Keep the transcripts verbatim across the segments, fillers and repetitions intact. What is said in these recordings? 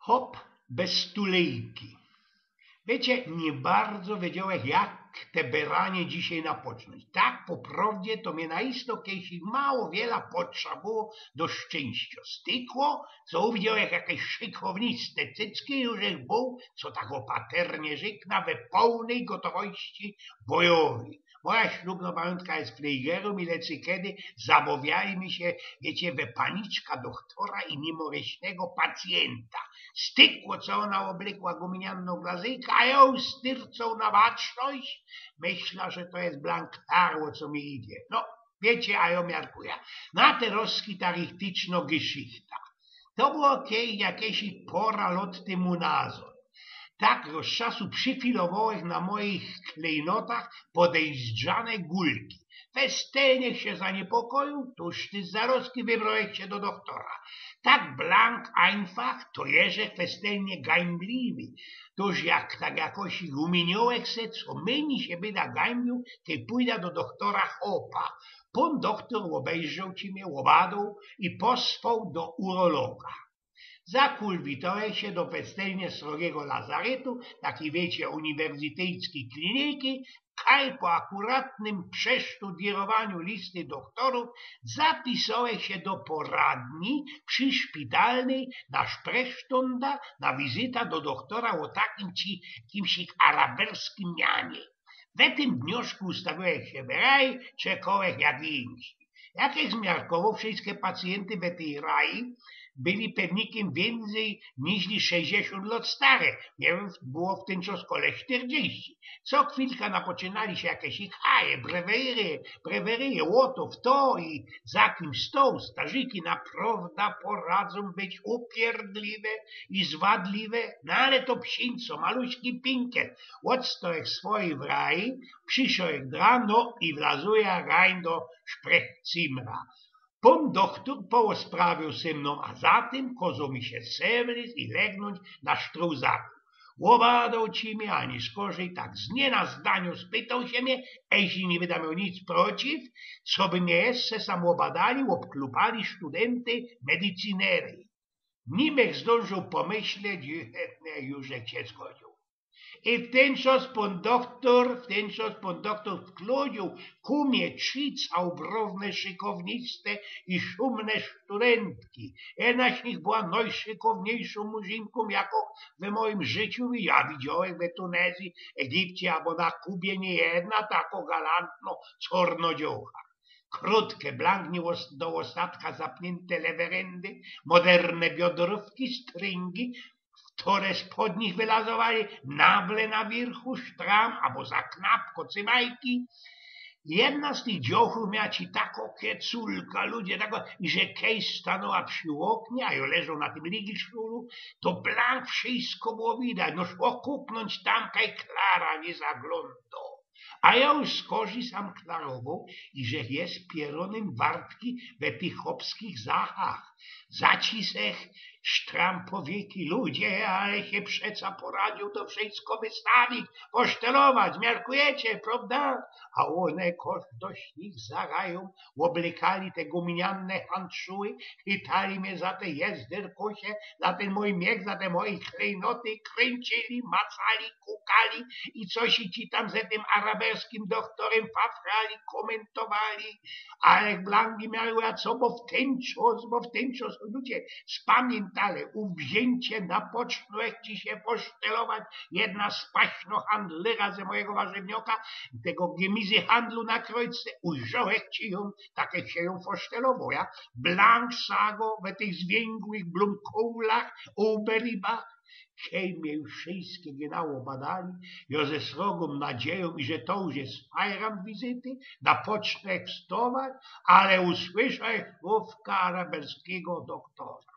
Chop bez tulejki. Wiycie, niy bardzo wiedziołech, jak te beranie dzisiej napocznōńć. Tak po prowdzie to mie na isto kejś mało wiela potrza było do szczynścio. Stykło, co uwidziołech jakeś szykowniste cycki, już żech bōł, co tak ôpatrnie rzeknã, we połnyj gotowości bojowyj. Moja ślubno pamiōntka je flejgerōm i lecy kedy zabawiali my sie, wiycie, we paniczka dochtora i niymoryśnego pacjynta. Stykło, co ôna ôblykła guminianno glazyjka, a jŏ już styrcoł na baczność. Myśla, że to je blank tarło, co mi idzie. No, wiycie, a jŏ miarkujã. Na te rozki ta richtyczno geszichta. To było kej-, jakeś pora lot tymu nazŏd. Tak roz czasu przifilowołech na moich klejnotach podejrzane gulki. Festelnie sie zaniepokoiōł, tōż tyż zarozki wybrołech sie do dochtora. Tak blank einfach, to jeżech festelnie gańbliwy. Tōż jak tak jakoś umiyniōłech se, co myni sie byda gańbliōł, kej pōjda do dochtora chopa. Pōn dochtor ôbejrzoł ci mie, ôbadoł i posłał do urologa. Zakulwitołech sie do festelnie srogigo lazaretu, takij, wiycie, uniwersytejskij kliniki, kaj po akuratnym przesztudiyrowaniu listy dochtorōw zapisołech sie do poradni prziszpitalnyj na szprechsztunda, na wizyta do dochtora ô takim ci, kimś araberskim mianie. We tym dnioszku ustawiołech sie w raj, czekołech jak insi. Jak żech zmiarkowoł, wszyjske pacjynty we tyj raj byli pewnikiem wiyncyj niźli sześćdziesiōnt lot stare. Mie było w tyn czas kole sztyrdziści. Co chwilka napoczynali sie jakeś ich haje, brewerie, brewerie, ô to, w to i za kim sto. Starzyki naprowda poradzōm być upierdliwe i zwadliwe, no ale to psińco, maluśki pinkiel. Ôdstołech swoji w raj, prziszołech dra, no i wlazujã rajn do szprechcymra. Pōn dochtor połosprawiōł se mnōm, a za tym kozoł mi sie sewlyz i legnōńć na sztruzaku. Ôbadoł ci mie, a niyskorzij tak z nienazdaniu spytoł sie mie, eźli niy byda mioł nic przeciw, coby mie jeszcze sam ôbadali, ôbklupali sztudynty medycyneryje. Nimech zdōnżoł pomyśleć, ju-, ju żech sie zgodziył. I w tyn czas pōn dochtor, w tyn czas pōn dochtor wklōndziōł ku mie trzi całobrōwne, szykowniste i szumne sztudyntki. Jedna z nich była nojszykowniejszōm murzinkōm, jako we mojim życiu jŏ widziołech we Tunezyji, Egipcie abo na Kubie niyjedna tako galantno czŏrnodziołcha. Krōtke, blank niy ôs-, do ôstatka zapniynte lewe ryndy, moderne biodrōwki, stryngi, ftore spod nich wylazowali, nable na wiyrchu sztram abo za knap kocymajki. Jedna z tych dziołchōw miała ci tako keculka, ludzie, tako, i że kej stanōła przi ôknie, a jŏ leżoł na tym ligiszulu, to blank wszysko było widać, no szło kuknōńć tam, kaj Klara niy zaglōndŏ. A jŏ już skorzij sam klarowoł, iże je pierōnym wartki we tych chopskich zachach. Zacisech sztram powieki, ludzie, ale sie przeca poradziył to wszysko wystawić, posztelować, miarkujecie, prŏwda? A ône kosz do nich zarajōm ôblykali te guminianne handszuły, chytali mie za te jezderkosie, za tyn mōj miech, za te moje klejnoty, kryńcili, macali, kukali i coś ci tam ze tym araberskim dochtorym fafrali, kōmyntowali, ale blank niy miała co, bo w tyn czas, bo w tyn czas, ludzie, spamiyntale, uwzięcie na pocztach ci sie posztelować, jedna z paśno handlyra ze mojigo warzywnioka, tego gemizy handlu na Krojce, ujrzołech ci jōm, tak żech sie jōm posztelowoł, ja, blank sago we tych zwięgłych blumkołach, Uberibach. Kej mie już wszyjske genau ôbadali, jŏ ze srogōm nadziejōm, iże to już je fajran wizyty, napoczniech wstować, ale usłyszołech słōwka araberskigo dochtora.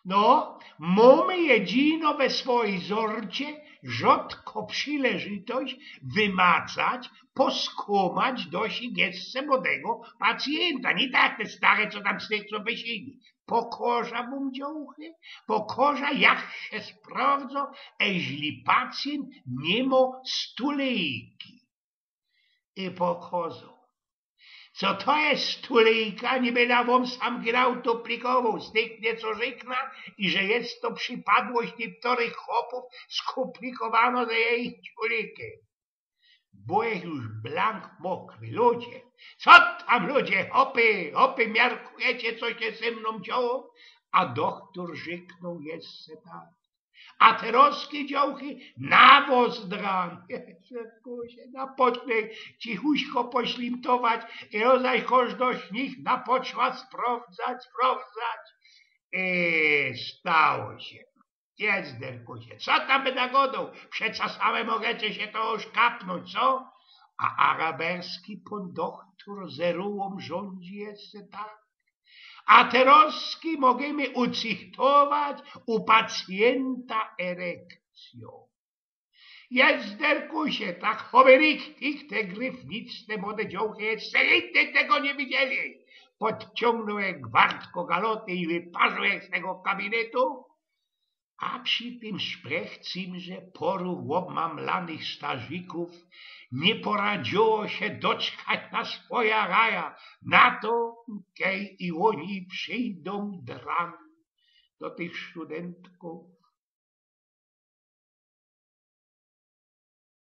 No, mōmy jedzino we swojij zorcie rzodko przileżytość wymacać, poskōmać dosyć jeszcze młodego pacjynta. Niy tak jak te stare, co tam z tych, co wysili. Pokŏżã wōm, dziołchy, pokŏżã, jak sie sprŏwdzŏ, eźli pacjent niy mŏ stulejki. I pokŏzoł. Co to je stulejka? Niby na wōm sam grał, to plikowoł, styknie co rzykna i że je to przypadłość niyktorych chopōw skōmplikowano ze jejich ciulyky. Byłech już blank mokry. Ludzie, co tam ludzie, chopy, chopy, miarkujecie, co sie ze mnōm dzioło? A dochtor rzyknōł jeszcze tak. A te rozkie dziołchy na wos dran. Zderkusie, na pocznek cichuśko poślimtować i rozaś kożdego z nich na poczła sprowdzać, sprowdzać. I stało sie. Zderkusie, co tam byda godoł? Przeca same mogecie sie to już kapnōńć, co? A araberski pōn dochtor ze rułōm rządzi jeszcze tak. A te rozkie możymy ucychtować u pacjynta erekcyjōm. Zderkusie, tak chowy richtig, te gryfniczne młode dziołchy jeszcze nigdy tego niy widzieli. Podciōngnōł jak wartko galoty i wyparził jak z tego kabinetu. A przi tym szprech cymże poru ôbmamlanych starzikōw niy poradziyło sie doczkać na swoja raja, na to, kej i ôni przijdōm dran do tych studentkōw.